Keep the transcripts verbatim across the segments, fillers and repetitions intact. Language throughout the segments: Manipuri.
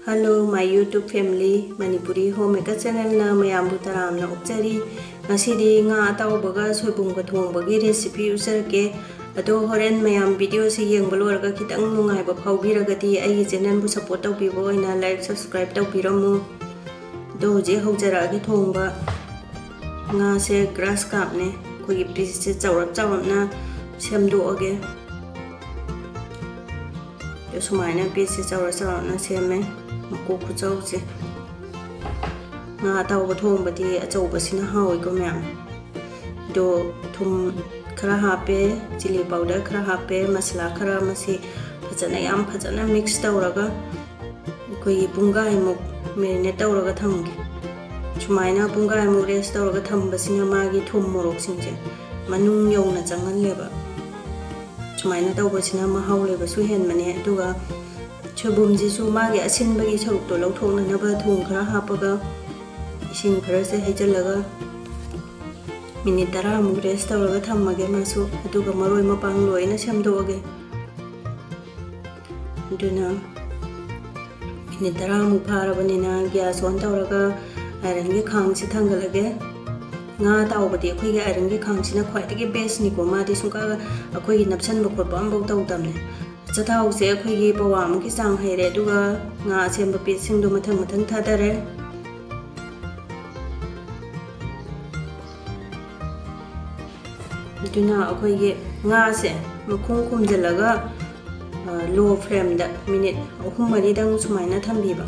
Hello, my YouTube family, Manipuri Homemaker channelꯅ ꯃꯌꯥꯝꯕꯨ ꯇꯔꯥꯝꯅ ꯑꯣꯛꯆꯔꯤ꯫ ꯉꯁꯤꯗꯤ ꯉꯥ ꯑꯇꯥꯎꯕꯒ ꯁꯣꯏꯕꯨꯝꯒ ꯊꯣꯡꯕꯒꯤ recipe ꯎꯠꯆꯔꯛꯀꯦ꯫ ꯑꯗꯣ ꯍꯣꯔꯦꯟ ꯃꯌꯥꯝ videoꯁꯤ ꯌꯦꯡꯕ ꯂꯣꯏꯔꯒ ꯈꯤꯇꯪ ꯅꯨꯡꯉꯥꯏꯕ ꯐꯥꯎꯕꯤꯔꯒꯗꯤ ꯑꯩꯒꯤ channelꯕꯨ support ꯇꯧꯕꯤꯕ ꯑꯣꯏꯅ like, subscribe ꯇꯧꯕꯤꯔꯝꯃꯨ꯫ ꯑꯗꯣ ꯍꯧꯖꯤꯛ ꯍꯧꯖꯔꯛꯑꯒꯦ ꯊꯣꯡꯕ꯫ ꯉꯥꯁꯦ grass carpꯅꯦ꯫ ꯑꯩꯈꯣꯏꯒꯤ pieceꯁꯦ ꯆꯥꯎꯔꯞ ꯆꯥꯎꯔꯞꯅ ꯁꯦꯝꯗꯣꯛꯑꯒꯦ꯫ ꯑꯗꯣ ꯁꯨꯃꯥꯏꯅ pieceꯁꯦ ꯆꯥꯎꯔꯞ ꯆꯥꯎꯔꯞꯅ ꯁꯦꯝꯃꯦ꯫ ꯃꯀꯣꯛ ꯈꯨꯆꯧꯁꯦ꯫ ꯉꯥ ꯑꯇꯥꯎꯕ ꯊꯣꯡꯕꯗꯤ ꯑꯆꯧꯕꯁꯤꯅ ꯍꯥꯎꯏꯀꯣ ꯃꯌꯥꯝ꯫ ꯑꯗꯣ ꯊꯨꯝ ꯈꯔ ꯍꯥꯞꯄꯦ, chilli powder ꯈꯔ ꯍꯥꯞꯄꯦ, ꯃꯁꯥꯂꯥ ꯈꯔ, ꯃꯁꯤ ꯐꯖꯅ, ꯌꯥꯝ ꯐꯖꯅ mix ꯇꯧꯔꯒ ꯑꯩꯈꯣꯏꯒꯤ ꯄꯨꯡꯈꯥꯏꯃꯨꯛ marinate ꯇꯧꯔꯒ ꯊꯝꯒꯦ꯫ ꯁꯨꯃꯥꯏꯅ ꯄꯨꯡꯈꯥꯏꯃꯨꯛ rest ꯇꯧꯔꯒ ꯊꯝꯕꯁꯤꯅ ꯃꯥꯒꯤ ꯊꯨꯝ ꯃꯣꯔꯣꯛꯁꯤꯡꯁꯦ ꯃꯅꯨꯡ ꯌꯧꯅ ꯆꯪꯍꯜꯂꯦꯕ꯫ ꯁꯨꯃꯥꯏꯅ ꯇꯧꯕꯁꯤꯅ ꯃꯍꯥꯎ ꯂꯩꯕꯁꯨ ꯍꯦꯟꯕꯅꯦ꯫ ꯑꯗꯨꯒ ꯁꯣꯏꯕꯨꯝꯁꯤꯁꯨ ꯃꯥꯒꯤ ꯑꯁꯤꯟꯕꯒꯤ ꯁꯔꯨꯛꯇꯣ ꯂꯧꯊꯣꯛꯅꯅꯕ ꯊꯨꯝ ꯈꯔ ꯍꯥꯞꯄꯒ, ꯏꯁꯤꯡ ꯈꯔꯁꯦ ꯍꯩꯖꯤꯜꯂꯒ, minute ꯇꯔꯥꯃꯨꯛ rest ꯇꯧꯔꯒ ꯊꯝꯃꯒꯦ ꯃꯥꯁꯨ꯫ ꯑꯗꯨꯒ ꯃꯔꯣꯏ ꯃꯄꯥꯡ ꯂꯣꯏꯅ ꯁꯦꯝꯗꯣꯛꯑꯒꯦ꯫ ꯑꯗꯨꯅ minute ꯇꯔꯥꯃꯨꯛ ꯐꯥꯔꯕꯅꯤꯅ gas on ꯇꯧꯔꯒ ironꯒꯤ ꯈꯥꯡꯁꯤ ꯊꯥꯡꯒꯠꯂꯒꯦ꯫ ꯉꯥ ꯑꯇꯥꯎꯕꯗꯤ ꯑꯩꯈꯣꯏꯒꯤ ironꯒꯤ ꯈꯥꯡꯁꯤꯅ ꯈ꯭ꯋꯥꯏꯗꯒꯤ bestꯅꯤꯀꯣ꯫ ꯃꯥꯗꯤ ꯁꯨꯡꯀꯥ ꯑꯩꯈꯣꯏꯒꯤ ꯅꯞꯁꯟꯕ ꯈꯣꯠꯄ ꯑꯃꯐꯥꯎ ꯇꯧꯗꯕꯅꯦ꯫ ꯑꯆꯥꯊꯥꯎꯁꯦ ꯑꯩꯈꯣꯏꯒꯤ ꯄꯋꯥ ꯑꯃꯨꯛꯀꯤ ꯆꯥꯡ ꯍꯩꯔꯦ, ꯑꯗꯨꯒ ꯉꯥ ꯑꯁꯦꯝꯕ pieceꯁꯤꯡꯗꯣ ꯃꯊꯪ ꯃꯊꯪ ꯊꯥꯗꯔꯦ꯫ ꯑꯗꯨꯅ ꯑꯩꯈꯣꯏꯒꯤ ꯉꯥꯁꯦ ꯃꯈꯨꯝ ꯈꯨꯝꯖꯤꯜꯂꯒ, ꯑ, low flameꯗ minute ꯑꯍꯨꯝ ꯃꯔꯤꯗꯪ ꯁꯨꯃꯥꯏꯅ ꯊꯝꯕꯤꯕ꯫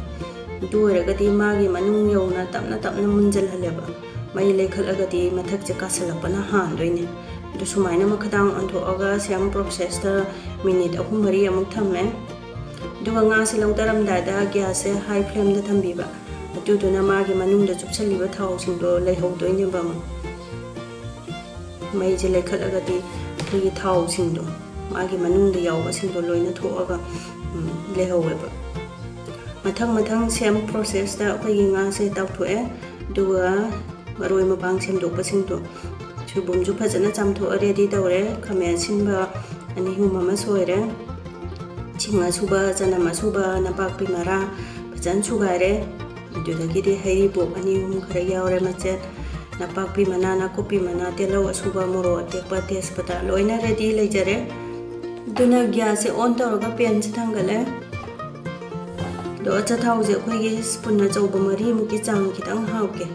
ꯑꯗꯨ ꯑꯣꯏꯔꯒꯗꯤ ꯃꯥꯒꯤ ꯃꯅꯨꯡ ꯌꯧꯅ ꯇꯞꯅ ꯇꯞꯅ ꯃꯨꯟꯖꯜꯍꯜꯂꯦꯕ꯫ ꯃꯩ ꯂꯩꯈꯠꯂꯒꯗꯤ ꯃꯊꯛꯁꯦ ꯀꯥꯁꯜꯂꯛꯄꯅ ꯍꯥꯟꯗꯣꯏꯅꯦ꯫ ꯑꯗꯨ ꯁꯨꯃꯥꯏꯅ ꯃꯈꯥꯗꯥꯡ ꯑꯣꯟꯊꯣꯛꯑꯒ same processꯇ minute ꯑꯍꯨꯝ ꯃꯔꯤ ꯑꯃꯨꯛ ꯊꯝꯃꯦ꯫ ꯑꯗꯨꯒ ꯉꯥꯁꯦ ꯂꯧꯊꯔꯝꯗꯥꯏꯗ gasꯁꯦ high flameꯗ ꯊꯝꯕꯤꯕ꯫ ꯑꯗꯨꯗꯨꯅ ꯃꯥꯒꯤ ꯃꯅꯨꯡꯗ ꯆꯨꯞꯁꯜꯂꯤꯕ ꯊꯥꯎꯁꯤꯡꯗꯣ ꯂꯩꯍꯧꯗꯣꯏꯅꯦꯕ ꯑꯃꯨꯛ꯫ ꯃꯩꯁꯦ ꯂꯩꯈꯠꯂꯒꯗꯤ ꯑꯩꯈꯣꯏꯒꯤ ꯊꯥꯎꯁꯤꯡꯗꯣ, ꯃꯥꯒꯤ ꯃꯅꯨꯡꯗ ꯌꯥꯎꯕꯁꯤꯡꯗꯣ ꯂꯣꯏꯅ ꯊꯣꯛꯑꯒ, ꯎꯝ, ꯂꯩꯍꯧꯋꯦꯕ꯫ ꯃꯊꯪ ꯃꯊꯪ same processꯇ ꯑꯩꯈꯣꯏꯒꯤ ꯉꯥꯁꯦ ꯇꯥꯎꯊꯣꯛꯑꯦ꯫ ꯑꯗꯨꯒ ꯃꯔꯣꯏ ꯃꯄꯥꯡ ꯁꯦꯝꯗꯣꯛꯄꯁꯤꯡꯗꯣ, ꯁꯣꯏꯕꯨꯝꯁꯨ ꯐꯖꯅ ꯆꯥꯝꯊꯣꯛꯑ ready ꯇꯧꯔꯦ꯫ ꯈꯥꯃꯦꯟ ꯑꯁꯤꯟꯕ ꯑꯅꯤ ꯑꯍꯨꯝ ꯑꯃ ꯁꯣꯏꯔꯦ꯫ ꯑꯁꯨꯕ, ꯆꯅꯝ ꯑꯁꯨꯕ, ꯅꯄꯥꯛꯄꯤ ꯃꯔꯥ ꯐꯖꯅ ꯁꯨꯒꯥꯏꯔꯦ꯫ ꯑꯗꯨꯗꯒꯤꯗꯤ ꯍꯩꯔꯤꯕꯣꯞ ꯑꯅꯤ ꯑꯍꯨꯝ ꯈꯔ ꯌꯥꯎꯔꯦ ꯃꯆꯦꯠ, ꯅꯄꯥꯛꯄꯤ ꯃꯅꯥ, ꯅꯥꯀꯨꯞꯄꯤ ꯃꯅꯥ, ꯇꯤꯜꯍꯧ ꯑꯁꯨꯕ, ꯃꯣꯔꯣꯛ ꯑꯇꯦꯛꯄ, ꯇꯦꯖꯄꯇꯥ ꯂꯣꯏꯅ ready ꯂꯩꯖꯔꯦ꯫ ꯑꯗꯨꯅ gasꯁꯦ on ꯇꯧꯔꯒ panꯁꯦ ꯊꯥꯡꯒꯠꯂꯦ꯫ ꯑꯗꯣ ꯑꯆꯥꯊꯥꯎꯁꯦ ꯑꯩꯈꯣꯏꯒꯤ spoon ꯑꯆꯧꯕ ꯃꯔꯤꯃꯨꯛꯀꯤ ꯆꯥꯡ ꯈꯤꯇꯪ ꯍꯥꯞꯀꯦ,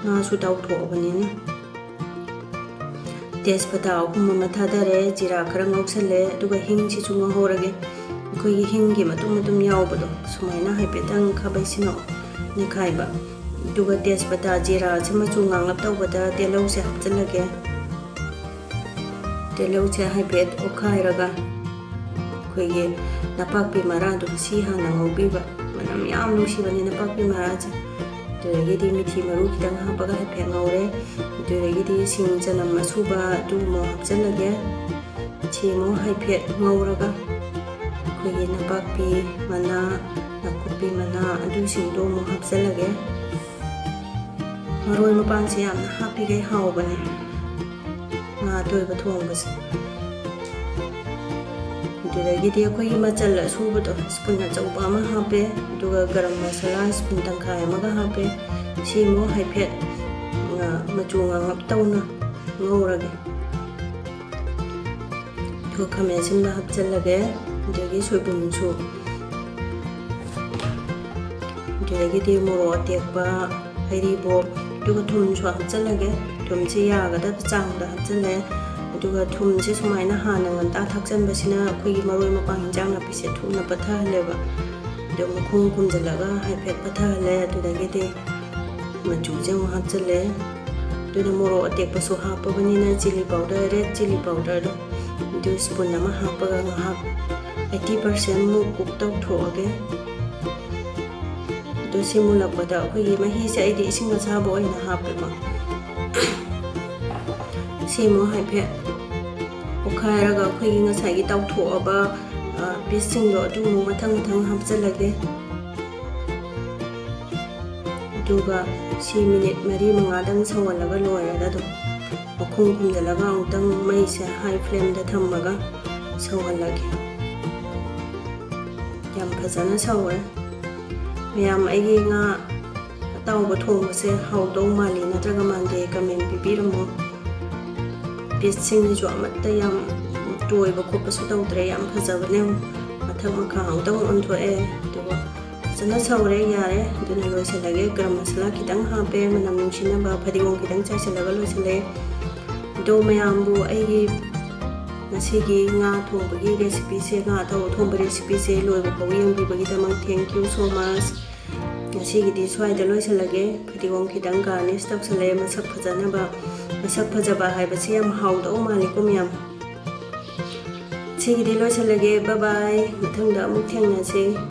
ꯉꯥꯁꯨ ꯇꯥꯎꯊꯣꯛꯑꯕꯅꯤꯅ꯫ ꯇꯦꯖꯄꯇꯥ ꯑꯍꯨꯝ ꯑꯃ ꯊꯥꯗꯔꯦ, ꯖꯤꯔꯥ ꯈꯔ ꯉꯧꯁꯜꯂꯦ, ꯑꯗꯨꯒ ꯍꯤꯡꯁꯤꯁꯨ ꯉꯧꯍꯧꯔꯒꯦ꯫ ꯑꯩꯈꯣꯏꯒꯤ ꯍꯤꯡꯒꯤ ꯃꯇꯨꯝ ꯃꯇꯨꯝ ꯌꯥꯎꯕꯗꯣ ꯁꯨꯃꯥꯏꯅ ꯍꯥꯏꯐꯦꯠꯇꯪ ꯈꯥꯕꯩꯁꯤꯅ ꯅꯩꯈꯥꯏꯕ꯫ ꯑꯗꯨꯒ ꯇꯦꯖꯄꯇꯥ, ꯖꯤꯔꯥꯁꯦ ꯃꯆꯨ ꯉꯥꯡꯂꯞ ꯇꯧꯕꯗ ꯇꯤꯜꯍꯧꯁꯦ ꯍꯥꯞꯆꯤꯜꯂꯒꯦ꯫ ꯇꯤꯜꯍꯧꯁꯦ ꯍꯥꯏꯐꯦꯠ ꯑꯣꯠꯈꯥꯏꯔꯒ ꯑꯩꯈꯣꯏꯒꯤ ꯅꯄꯥꯛꯄꯤ ꯃꯔꯥꯗꯣ ꯁꯤ ꯍꯥꯟꯅ ꯉꯧꯕꯤꯕ꯫ ꯃꯅꯝ ꯌꯥꯝ ꯅꯨꯡꯁꯤꯕꯅꯤ ꯅꯄꯥꯛꯄꯤ ꯃꯔꯥꯁꯦ꯫ ꯑꯗꯨꯗꯒꯤꯗꯤ ꯃꯤꯊꯤ ꯃꯔꯨ ꯈꯤꯇꯪ ꯍꯥꯞꯄꯒ ꯍꯥꯏꯐꯦꯠ ꯉꯧꯔꯦ꯫ ꯑꯗꯨꯗꯒꯤꯗꯤ ꯁꯤꯡ, ꯆꯅꯝ ꯑꯁꯨꯕ ꯑꯗꯨ ꯑꯃꯨꯛ ꯍꯥꯞꯆꯤꯜꯂꯒꯦ꯫ ꯁꯤ ꯑꯃꯨꯛ ꯍꯥꯏꯐꯦꯠ ꯉꯧꯔꯒ ꯑꯩꯈꯣꯏꯒꯤ ꯅꯄꯥꯛꯄꯤ ꯃꯅꯥ, ꯅꯥꯀꯨꯞꯄꯤ ꯃꯅꯥ ꯑꯗꯨꯁꯤꯡꯗꯣ ꯑꯃꯨꯛ ꯍꯥꯞꯆꯤꯜꯂꯒꯦ꯫ ꯃꯔꯣꯏ ꯃꯄꯥꯡꯁꯦ ꯌꯥꯝꯅ ꯍꯥꯞꯄꯤꯈꯩ ꯍꯥꯎꯕꯅꯦ ꯉꯥ ꯑꯇꯣꯏꯕ ꯊꯣꯡꯕꯁꯦ꯫ ꯑꯗꯨꯗꯒꯤꯗꯤ ꯑꯩꯈꯣꯏꯒꯤ ꯃꯆꯜ ꯑꯁꯨꯕꯗꯣ spoon ꯑꯆꯧꯕ ꯑꯃ ꯍꯥꯞꯄꯦ, ꯑꯗꯨꯒ ꯒꯔꯝ ꯃꯁꯥꯂꯥ spoon ꯇꯪꯈꯥꯏ ꯑꯃꯒ ꯍꯥꯞꯄꯦ꯫ ꯁꯤ ꯑꯃꯨꯛ ꯍꯥꯏꯐꯦꯠ, ꯑ, ꯃꯆꯨ ꯉꯥꯡꯂꯞ ꯇꯧꯅ ꯉꯧꯔꯒꯦ꯫ ꯑꯗꯨꯒ ꯈꯥꯃꯦꯟ ꯑꯁꯤꯟꯕ ꯍꯥꯞꯆꯤꯜꯂꯒꯦ, ꯑꯗꯒꯤ ꯁꯣꯏꯕꯨꯝꯁꯨ, ꯑꯗꯨꯗꯒꯤꯗꯤ ꯃꯣꯔꯣꯛ ꯑꯇꯦꯛꯄ, ꯍꯩꯔꯤꯕꯣꯞ, ꯑꯗꯨꯒ ꯊꯨꯝꯁꯨ ꯍꯥꯞꯆꯤꯜꯂꯒꯦ꯫ ꯊꯨꯝꯁꯤ ꯌꯥꯒꯗꯕ ꯆꯥꯡꯗ ꯍꯥꯞꯆꯤꯜꯂꯦ꯫ ꯑꯗꯨꯒ ꯊꯨꯝꯁꯦ ꯁꯨꯃꯥꯏꯅ ꯍꯥꯟꯅ ꯉꯟꯇꯥ ꯊꯥꯛꯆꯟꯕꯁꯤꯅ ꯑꯩꯈꯣꯏꯒꯤ ꯃꯔꯣꯏ ꯃꯄꯥꯡ ꯍꯤꯟꯖꯥꯡ ꯅꯥꯄꯤꯁꯦ ꯊꯨꯅ ꯄꯠꯊꯍꯜꯂꯦꯕ꯫ ꯑꯗꯨ ꯃꯈꯨꯝ ꯈꯨꯝꯖꯤꯜꯂꯒ ꯍꯥꯏꯐꯦꯠ ꯄꯠꯊꯍꯜꯂꯦ꯫ ꯑꯗꯨꯗꯒꯤꯗꯤ ꯃꯆꯨꯁꯦ ꯑꯃꯨꯛ ꯍꯥꯞꯆꯤꯜꯂꯦ꯫ ꯑꯗꯨꯅ ꯃꯣꯔꯣꯛ ꯑꯇꯦꯛꯄꯁꯨ ꯍꯥꯞꯄꯕꯅꯤꯅ chilli powder, red chilli powderꯗꯣ ꯑꯗꯨ spoon ꯑꯃ ꯍꯥꯞꯄꯒ ꯉꯥꯏꯍꯥꯛ eighty percent ꯃꯨꯛ cook ꯇꯧꯊꯣꯛꯑꯒꯦ꯫ ꯑꯗꯨ ꯁꯤ ꯃꯨꯜꯂꯛꯄꯗ ꯑꯩꯈꯣꯏꯒꯤ ꯃꯍꯤꯁꯦ ꯑꯩꯗꯤ ꯏꯁꯤꯡ ꯑꯁꯥꯕ ꯑꯣꯏꯅ ꯍꯥꯞꯄꯦꯀꯣ꯫ ꯁꯤ ꯑꯃꯨꯛ ꯍꯥꯏꯐꯦꯠ ꯑꯣꯠꯈꯥꯏꯔꯒ ꯑꯩꯈꯣꯏꯒꯤ ꯉꯁꯥꯏꯒꯤ ꯇꯥꯎꯊꯣꯛꯑꯕ, ꯑ, pieceꯁꯤꯡꯗꯣ ꯑꯗꯨ ꯑꯃꯨꯛ ꯃꯊꯪ ꯃꯊꯪ ꯍꯥꯞꯆꯤꯜꯂꯒꯦ꯫ ꯑꯗꯨꯒ ꯁꯤ minute ꯃꯔꯤ ꯃꯉꯥꯗꯪ ꯁꯧꯍꯜꯂꯒ ꯂꯣꯏꯔꯦꯗ ꯑꯗꯨꯝ꯫ ꯃꯈꯨꯝ ꯈꯨꯝꯖꯤꯜꯂꯒ ꯑꯃꯨꯛꯇꯪ ꯃꯩꯁꯦ high flameꯗ ꯊꯝꯃꯒ ꯁꯧꯍꯜꯂꯒꯦ꯫ ꯌꯥꯝ ꯐꯖꯅ ꯁꯧꯔꯦ꯫ ꯃꯌꯥꯝ, ꯑꯩꯒꯤ ꯉꯥ ꯑꯇꯥꯎꯕ ꯊꯣꯡꯕꯁꯦ ꯍꯥꯎꯗꯧ ꯃꯥꯜꯂꯤ ꯅꯠꯇ꯭ꯔꯒ ꯃꯥꯟꯗꯦ, comment ꯄꯤꯕꯤꯔꯝꯃꯣ꯫ Pieceꯁꯤꯡꯁꯤꯁꯨ ꯑꯃꯠꯇ ꯌꯥꯝ ꯇꯣꯏꯕ ꯈꯣꯠꯄꯁꯨ ꯇꯧꯗ꯭ꯔꯦ, ꯌꯥꯝ ꯐꯖꯕꯅꯦ꯫ ꯃꯊꯛ ꯃꯈꯥ ꯑꯃꯨꯛꯇꯪ ꯑꯣꯟꯊꯣꯛꯑꯦ, ꯑꯗꯨꯒ ꯐꯖꯅ ꯁꯧꯔꯦ, ꯌꯥꯔꯦ꯫ ꯑꯗꯨꯅ ꯂꯣꯏꯁꯤꯜꯂꯒꯦ꯫ ꯒꯔꯝ ꯃꯁꯥꯂꯥ ꯈꯤꯇꯪ ꯍꯥꯞꯄꯦ, ꯃꯅꯝ ꯅꯨꯡꯁꯤꯅꯕ, ꯐꯗꯤꯒꯣꯝ ꯈꯤꯇꯪ ꯆꯥꯏꯁꯤꯜꯂꯒ ꯂꯣꯏꯁꯤꯜꯂꯦ꯫ ꯑꯗꯣ ꯃꯌꯥꯝꯕꯨ ꯑꯩꯒꯤ ꯉꯁꯤꯒꯤ ꯉꯥ ꯊꯣꯡꯕꯒꯤ recipeꯁꯦ, ꯉꯥ ꯑꯇꯥꯎꯕ ꯊꯣꯡꯕ recipeꯁꯦ ꯂꯣꯏꯕ ꯐꯥꯎ ꯌꯦꯡꯕꯤꯕꯒꯤꯗꯃꯛ thank you so much꯫ ꯉꯁꯤꯒꯤꯗꯤ ꯁ꯭ꯋꯥꯏꯗ ꯂꯣꯏꯁꯤꯜꯂꯒꯦ꯫ ꯐꯗꯤꯒꯣꯝ ꯈꯤꯇꯪ garnish ꯇꯧꯁꯜꯂꯦ, ꯃꯁꯛ ꯐꯖꯅꯕ꯫ ꯃꯁꯛ ꯐꯖꯕ ꯍꯥꯏꯕꯁꯤ ꯌꯥꯝ ꯍꯥꯎꯗꯧ ꯃꯥꯜꯂꯤꯀꯣ ꯃꯌꯥꯝ꯫ ꯁꯤꯒꯤꯗꯤ ꯂꯣꯏꯁꯤꯜꯂꯒꯦ꯫ Bye bye꯫ ꯃꯊꯪꯗ ꯑꯃꯨꯛ ꯊꯦꯡꯅꯁꯤ꯫